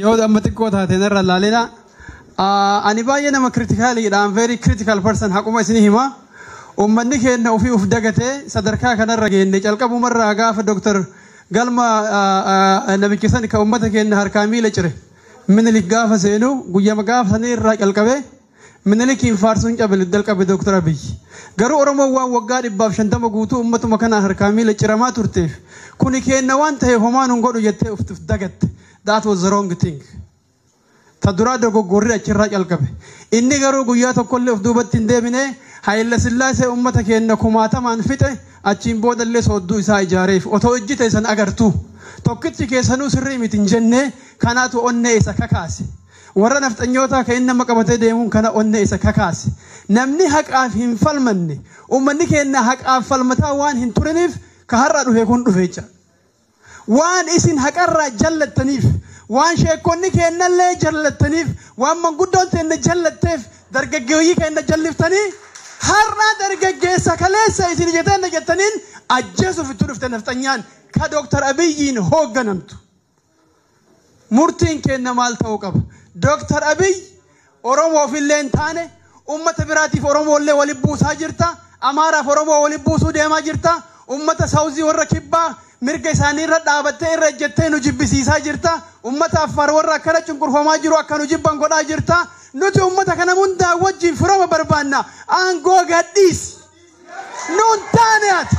Yoo amma xiqqoo taate narra laalina. Ani baay'ee nama criticaliidha. I'm very critical person, haquma isinii hima. Uummanni keenya ofii uf dagatee sadarkaa kanarra geenne. Calqabumarraa gaafa Dooktar galma namichi san ka uummata keenya harkaa miila cire Minilik gaafa seenu, guyyama gaafa sanii irraa calqabee Minilikiin faarsuun cabale jalqabe Dooktar Abiyyi. Garuu Oromoon waan waggaa 150 guutuu uummatuma kanaan harkaa miila ciramaa turteef, kuni keenya waan ta'eef homaan hin godhu jettee uf dagatte. That was the wrong thing. Ta duraa dogoggorri achirraa calqabe. Inni garuu guyyaa tokkollee of duubatti hin deebine. Hayila Sillaasee uummata keenya kumaatamaan fixe, achiin boodallee soodduu isaa ijaareef otoo ijji teessan agartuu. Tokkichi keessanuu sirrii miti hin jenne. Kanaatu onnee isa kakaase. Warra nafxanyootaa kan inni nama qabatee deemuun kana onnee isa kakaase. Namni haqaaf hin falmanne, uummanni keenya haqaaf falmataa waan hin turiniif, ka har'a dhufe kun dhufe jecha. Waan isin haqarraa jallattaniif, waan sheekonni keenyallee jallattaniif, waan manguddoon teenya jallatteef, dargaggeeyyii keenya jalliftanii har'a dargaggeessa kaleessa isin jettanii jettaniin ajjeesuuf itti dhufte nafxanyaan ka Dooktar Abiyyiin hoogganamtu. Murtiin keenya maal ta'uu qaba? Dooktar Abiy Oromoof illee hin taane, uummata biraatiif Oromoollee waliin buusaa jirta. Amaaraaf Oromoo waliin buusuu deemaa jirta. Uummata Saawuzii warra kibbaa mirga isaanii irra dhaabattee irra ejjettee nu jibbisiisaa jirta. Uummata Affaar warra akkana cunqurfamaa jiru akka nu jibban godhaa jirta. Nuti uummata kana hundaa wajjin firooma barbaanna. Aangoo gadhiisi. Nuun taane ati.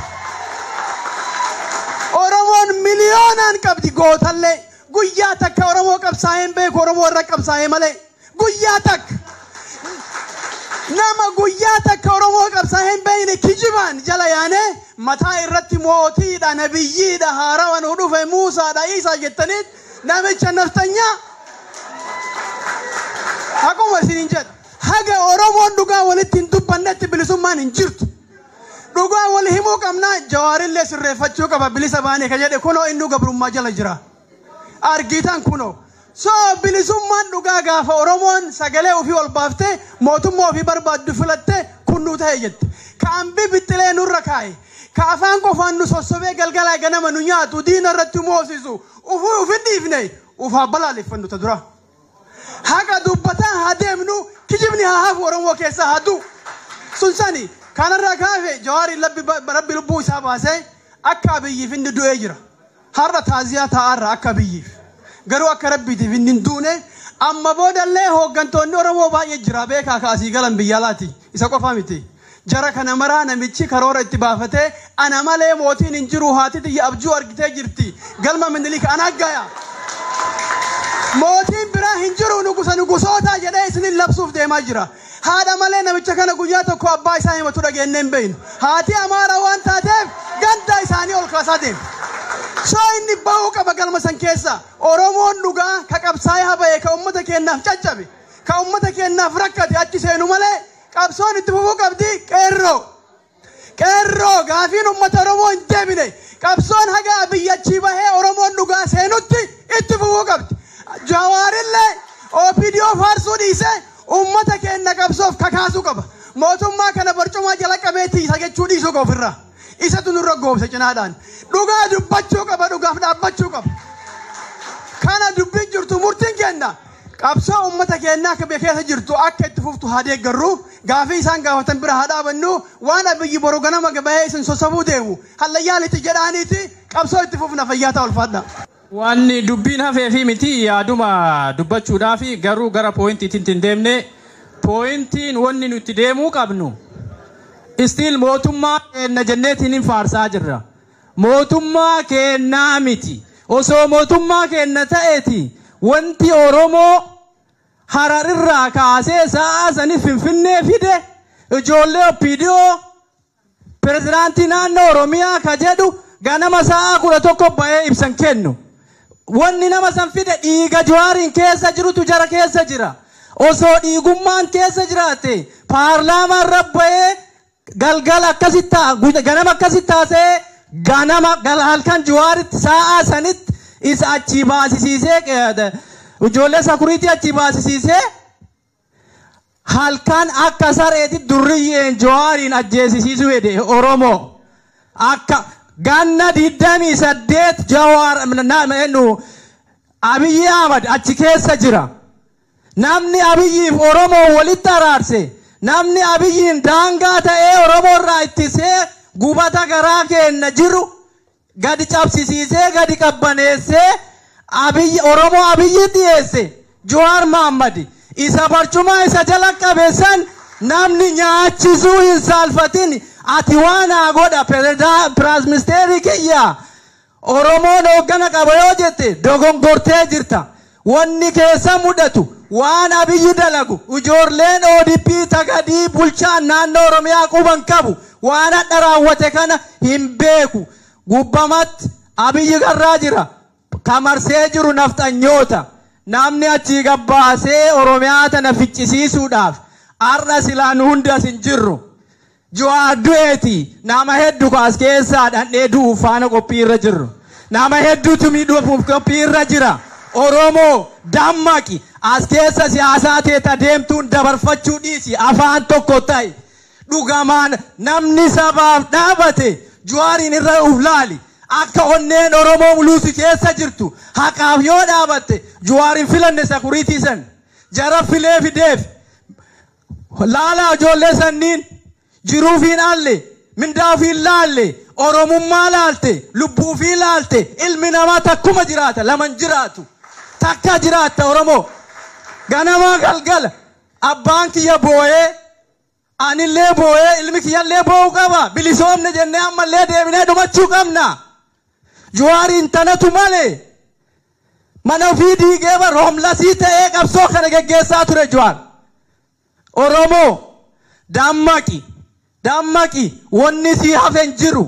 Oromoon miliyoonaan qabdi gootallee. Guyyaa takka Oromoo qabsaa'ee hin beeku, Oromoo irra qabsaa'ee malee. Guyyaa takka. Nama guyyaa takka Oromoo qabsaa'ee hin beekne kijibaan jala yaanee mataa irratti mootiidha, nabiyyiidha, haarawa nu dhufe, Muusaadha, Iisaa jettaniit namicha naftanyaa. Akkuma isiniin jedha. Haga Oromoon dhugaa walitti hin dubbannetti bilisummaan hin jirtu. Dhugaa wal himuu qabnaa. Jawaarillee sirreeffachuu qaba. Bilisa baanee ka jedhe kunoo innuu gabrummaa jala jira. Argitan kunoo. So bilisummaan dhugaa gaafa Oromoon sagalee ofii ol baaftee mootummaa ofii barbaaddu filattee kunnuu ta'e jette. Ka ambi bixxilee nurra kaa'e. Ka afaan qofaan nu sossobee galgalaa ganama nu nyaatu, diina irratti moosisu ufuu ufin dhiifne, ufaa balaaleffannu ta dura. Haqa dubbataa haa deemnu, kijibni haa hafu, Oromoo keessaa haa du'u. Sun sani kanarraa kaafe Jawaariin Rabbi lubbuu isaa baasee akka Abiyyiif inni du'ee jira. Har'a taaziyaa taa'arra akka Abiyyiif. Garuu akka Rabbiitiif inni hin duune. Amma boodallee hooggantoonni Oromoo baay'ee jira, beekaa, kaasii galan biyya alaati. Isa qofa miti. Jara kana maraa namichi karoora itti baafatee, ana malee mootiin hin jiru, haati tiyya abjuu argitee jirti. Galma Minilik ana gaya. Mootiin biraa hin jiru, nugusa nugusootaa jedhee isinin labsuuf deemaa jira. Haadha malee namicha kana guyyaa tokko abbaa isaa himatu dhageenyee hin beeknu. Haati Amaara waan taateef ganda isaanii ol kaasaa deema. So inni bahuu qaba galma san keessa. Oromoon dhugaa ka qabsaa'ee habaye, ka uummata keenyaaf caccabe, ka uummata keenyaaf rakkate achi seenu malee qabsoon itti fufuu qabdi, qeerroo. Qeerroo, gaafiin uummata Oromoo hin deebine. Qabsoon haga Abiyyi achii bahee Oromoon dhugaa seenutti itti fufuu qabdi. Jawaarillee OPDO faarsuu dhiisee uummata keenya qabsoof kakaasuu qaba. Mootummaa kana barcumaa jala qabeetii isa jechuu dhiisuu qaba ofirraa. Isatu nurra goobse cinaadhaan. Dhugaa dubbachuu qaba, dhugaaf dhaabbachuu qaba. Kana dubbiin jirtu murtiin kenna. Qabsoo uummata keenyaa akka biyya keessa jirtu akka itti fuftu haa deeggarru. Gaafii isaan gaafatan bira haa dhaabannu. Waan Abiyyi boru ganama bahee isin sossobuu deemu. Hallayyaa lixi jedhaaniiti qabsoo itti fufna, fayyaa ta'a, ulfaadha. Wanni dubbiin hafee fi miti, yaaduma dubbachuudhaaf garuu gara pointiitiin hin deemne. Pointiin wanni nuti deemuu qabnu, still mootummaa keenya jenneetiin hin faarsaa jirra. Mootummaa keenyaa miti. Osoo mootummaa keenya ta'eeti wanti Oromoo Hararirraa kaasee sa'a sanii Finfinnee fide, ijoollee OPDO pirezidaantii naannoo Oromiyaa ka jedhu ganama sa'a 11 ba'ee ibsan kennu. Wanni nama san fide dhiiga Jawaariin keessa jirutu jara keessa jira. Osoo dhiigummaan keessa jiraate paarlaamaan rabba'ee galgala akkasitti, ganama akkasitti taasee, ganama halkan Jawaaritti sa'a sanitti isa achii baasisiisee, ijoollee security achii baasisiisee, halkan akka sareeti durriyyeen Jawaariin ajjeesisiisuu fedhe Oromoo. Akka ganna 28 Jawaar nu Abiyyi Ahmad achi keessa jira. Namni Abiyyiif Oromoo walitti araarse, namni Abiyyiin daangaa ta'ee Oromoo irraa ittisee gubata garaa keenya jiru gadi cabsisiisee gadi qabbaneessee Abiyyi Oromoo Abiyyi dhiyeesse Jawaar Mohammad isa barcuma isa jala qabeessan namni nyaachisuu hin saalfatin ati waan haa godha piraazministeerii kiyya Oromoon hooggana qaba yoo jette dogongortee jirta. Wanni keessa mudatu waan Abiyyi dalagu ijoolleen ODP tagadii bulchaan naannoo Oromiyaa quban qabu waan hadha raawwate kana hin beeku. Gubbamatti Abiyyi garraa jira. Kamarsee jiru nafxanyoota. Namni achii gabbaasee Oromiyaa tana ficcisiisuudhaaf har'a silaa nu hundi as hin jirru. Jawaar du'eeti nama hedduu as keessaa dhandhee du'uuf faana qophii irra jirru. Nama hedduutu miidhuuf qophii irra jira. Oromoo dammaqi as keessa siyaasaa teeta deemtuun dabarfachuu dhiisi afaan tokko ta'e. Dhugamaan namni sabaaf dhaabate Jawaariin irra uf laali. Akka onneen Oromoo muluusi keessa jirtu haqaaf yoo dhaabatte Jawaariin filanne sakuriitii san jara filee fideef laalaa ijoollee sanniin jiruuf hin alle mindaa ofiin laalle Oromummaa laalte lubbuu ofii laalte ilmi namaa takkuma jiraata laman jiraatu takka jiraatta Oromoo ganamaa galgala abbaan kiyya boo'ee anillee boo'ee ilmi kiyyallee boo'uu qaba bilisoomne jennee ammallee deebinee dhumachuu qabna. Jawaariin tanatu malee mana ofii diigee bar hoomlasii ta'ee qabsoo kana geggeessaa ture Jawaar. Oromoo dammaqi dammaqi wanni sii hafe hin jiru.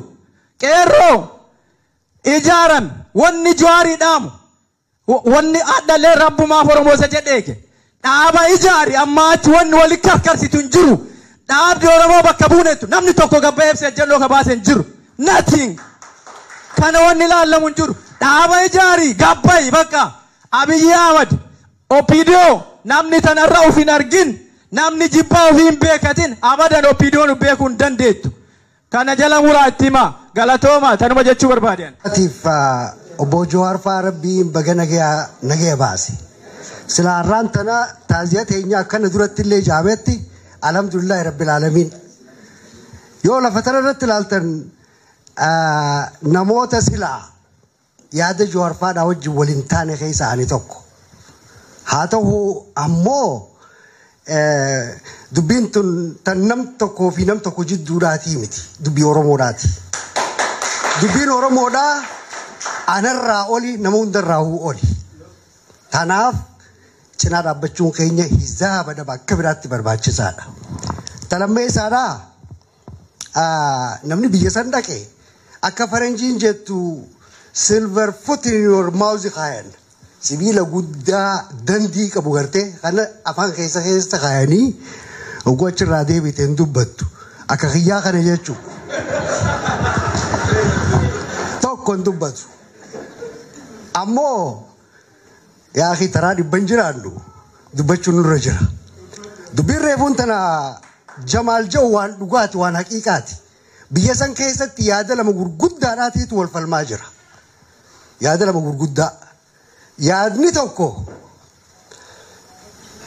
Qeerroo ijaarame wanni Jawaarii dhaamu wanni addallee rabbumaaf Oromoo isa jedheeke dhaaba ijaari amma achi wanni wali karkarsitu hin jiru. Dhaabdi Oromoo bakka buunettu namni tokko gabba ibsa ejjennoo ka baase hin jiru. Nothing. Kana wanni ilaallamu hin jiru. Dhaaba ijaari gabbayi bakka Abiyyi Ahmad OPDO namni tanarra of hin argin namni jibbaa ofii hin beekatin abadan OPDOon beekuu hin dandeettu. Kana jala muraa itti himaa galatooma tanuma jechuu barbaadan. Atiif obbo Jawaar fa'aa rabbiin baga nagaya baase. Sila har'aan tana taaziyaa teenya akkana duratti illee jaametti alhamdulillahi rabbil aalamiin. Yoo lafa tana irratti ilaaltan namoota silaa yaada Jawaar fa'aadhaa wajjin waliin taane keessa ani tokko. Haa ta'u ammoo dubbiin tun tan nam tokkoo fi nam tokko jidduudhaatii miti dubbii Oromoodhaati. Dubbiin Oromoodhaa anarraa oli nama hundarraa oli. Kanaaf cinaa dhaabbachuun keenya hizaaba dhaba akka biraatti barbaachisaadha. Talammee isaadhaa namni biyya san dhaqe akka faranjiin jettu silver foot in your mouth kaayan. Sibiila guddaa dandii qabu gartee kana afaan keessa keessa kaayanii oguu achirraa deebite hin dubbattu. Akka kiyyaa kana jechuudha. Tokko hin dubbatu. Ammoo yaa akhi taraa dhibban jiraannu dubbachuun nurra jira. Dubbiin reefuun tana Jamaal jedhu waan dhugaati waan haqiiqaati. Biyya san keessatti yaada lama gurguddaadhaatiitu wal falmaa jira. Yaada lama gurguddaa. Yaadni tokko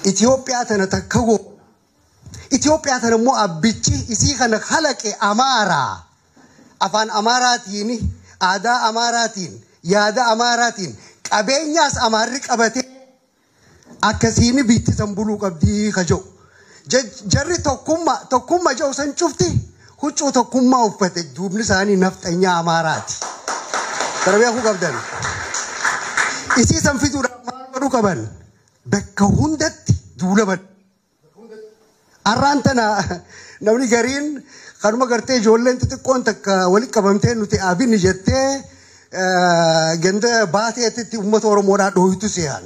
Itoophiyaa tana takka goo. Itoophiyaa tana immoo abbichi isii kana kalaqe Amaaraa. Afaan Amaaraatiin, aadaa Amaaraatiin, yaada Amaaraatiin, qabeenyaas Amaarri qabatee akkasiin biitti san buluu qabdii ka jedhu. Jarri tokkummaa jedhu san cufti huccuu tokkummaa uffate duubni isaanii nafxanyaa Amaaraati. Kana beekuu qabdan. Isii san fiduudhaaf maal godhuu qaban? Bakka hundatti duula banu. Har'aan tana namni gariin kanuma gartee ijoolleen xixiqqoon takka walitti qabamtee nuti abinni jettee ganda baateetti uummata Oromoodhaa dhooytu se'an.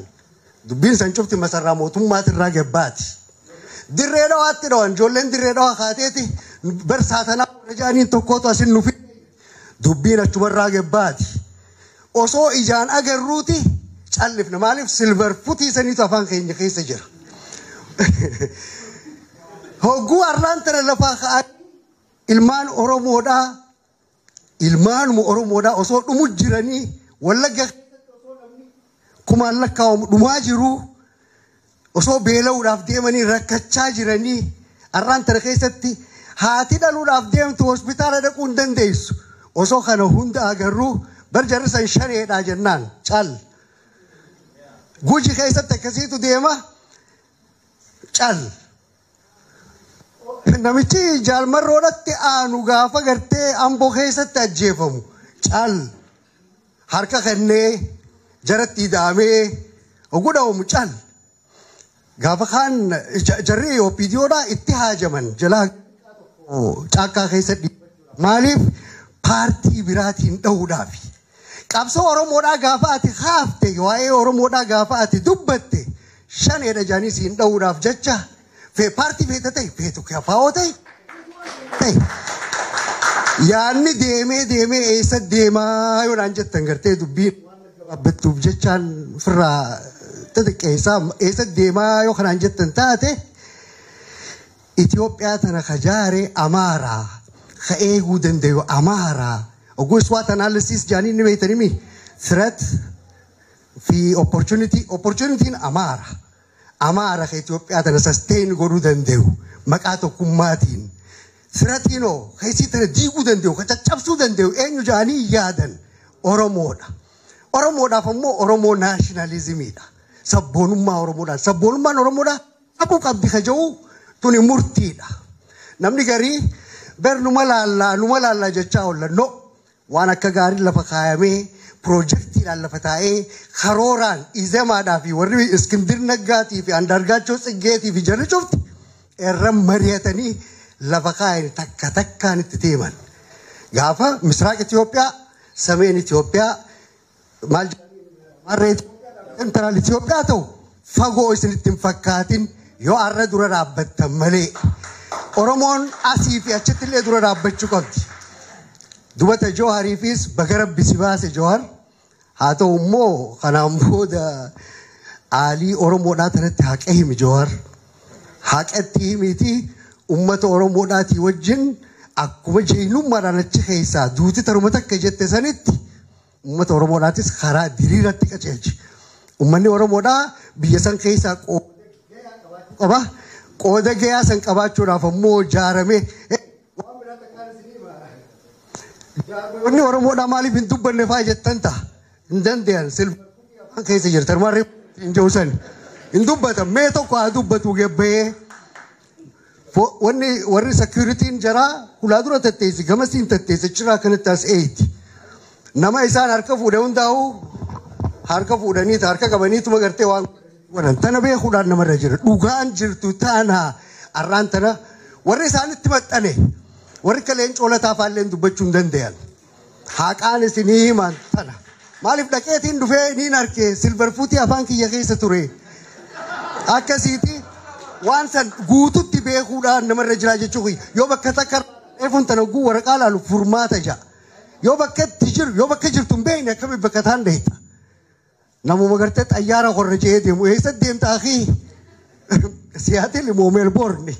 Dubbiin san cufti masarraa mootummaatirraa gabbaati. Dirree dhawaatti dhawan ijoolleen dirree dhawaa kaateeti bar saatanaa warra jedhaniin tokkootu asin nufi dubbiin achumarraa gabbaati. Osoo ijaan agarruuti callifna maaliif silver futii saniitu afaan keenya keessa jira. Hogguu har'aan tana lafaa ka'an ilmaan Oromoodhaa ilmaanuma Oromoodhaa osoo dhumu jiranii Wallagga Kumaan lakkaa'amu dhumaa jiru. Osoo beela'uudhaaf deemanii rakkachaa jiranii har'aan tana keessatti haati dhaluudhaaf deemtu hospitaala dhaquu hin dandeessu. Osoo kana hunda agarruu bar jarri san shaneedha jennaan cal. Guji keessatti akkasiitu deema cal. Namichi jaalmarroodhatti aanu gaafa gartee Amboo keessatti ajjeefamu cal. Harka kennee jaratti ida'amee oguu dhawamu cal. Gaafa kaan jarri OPDOdhaa itti haajaman jalaa caakkaa keessatti maaliif paartii biraatiin dhahuudhaafi. Qabsoo Oromoodhaa gaafa ati haafte waa'ee Oromoodhaa gaafa ati dubbatte shaneedha jaanii siin dhahuudhaaf jecha paartii feete ta'e feetu kafaa'oo ta'e ta'e. Yaanni deemee deemee eessa deemaa yoo naan jettan gartee dubbiin gabaabbattuuf jechaan ofirraa xixiqqeessaa eessa deemaa yoo kanaan jettan taate Itoophiyaa tana ka jaare Amaaraa ka eeguu danda'u Amaaraa. Oguu SWOT analysis jaanii ni beektanii threat fi opportunity opportunitiin Amaara. Amaara ka Itoophiyaa tana sustain godhuu danda'u maqaa tokkummaatiin. Threatiinoo ka isii tana diiguu danda'u ka caccabsuu danda'u eenyu jaanii yaadan Oromoodha. Oromoodhaaf ammoo Oromoo nationalismiidha. Sabboonummaa Oromoodhaan. Sabboonummaan Oromoodhaa qabuu qabdi ka jedhu tuni murtiidha. Namni garii ber numa laallaa numa laallaa jechaa oolla. No, waan akka gaarii lafa kaayamee piroojeektiidhaan lafa taa'ee karooraan Izemaadhaa fi warri Iskindir Naggaatii fi Andaargaachoo Tsiggeetii fi jarri cufti irra mari'atanii lafa kaayan takka takkaan itti deeman. Gaafa Misraaq Itoophiyaa, Sameen Itoophiyaa, maal marree Central Itoophiyaa ta'u fagoo isinitti hin fakkaatin yoo har'a dura dhaabbattan malee. Oromoon asii fi achitti illee dura dhaabbachuu qabdi. Dubata Joohariifis baga Rabbi si baase Joohar. Haa ta'u immoo kanaan booda aalii Oromoodhaa tanatti haqa himi Joohar. Haqatti himiiti uummata Oromoodhaatii wajjin akkuma jeenyummaadhaan achi keessaa duuti taruma takka jette sanitti uummata Oromoodhaatis karaa diriiratti qajeelchi. Uummanni Oromoodhaa biyya san keessaa qooda qaba. Qooda gahaa san qabaachuudhaaf ammoo jaaramee waan biraa takkaan isinii hima. Jaarmiyoonni Oromoodhaa maaliif hin dubbanne fa'aa jettan ta'a. Hin danda'an silva afaan keessa jirtan maarree hin jiru san. Hin dubbatan mee tokko haa dubbatu gabbahee. Wanni warri security'n jaraa hulaa dura tatteessi gamasiin tatteessi achirraa kanatti as eeyti. Nama isaan harka fuudhe hundaa'u harka fuudhanii harka qabaniituma gartee waan godhan tana beekuudhaan namarra jira. Dhugaan jirtu taana har'aan tana warri isaanitti maxxane warri akka leencoo lataa faalleen dubbachuu hin danda'an. Haqaan isinii himan tana. Maaliif dhaqeetiin dhufee niin arke silver fuutii afaan kiyya keessa ture. Akkasiiti waan san guututti beekuudhaan namarra jira jechuun yoo bakka takka reefuun tana guu waraqaa laalu furmaata ja'a. Yoo bakka itti jiru yoo bakka jirtu hin beekne akkamiin bakka taan deetta. Namuma gartee xayyaara qorra je'ee deemu eessa deemta akii? Siyaatil immoo Meelboorni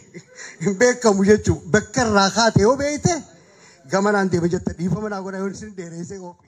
hin beekamu jechuudha. Bakka irraa kaate yoo beekte gamanaan deema jetta dhiifama naa godha yoo isin dheereessee qophii.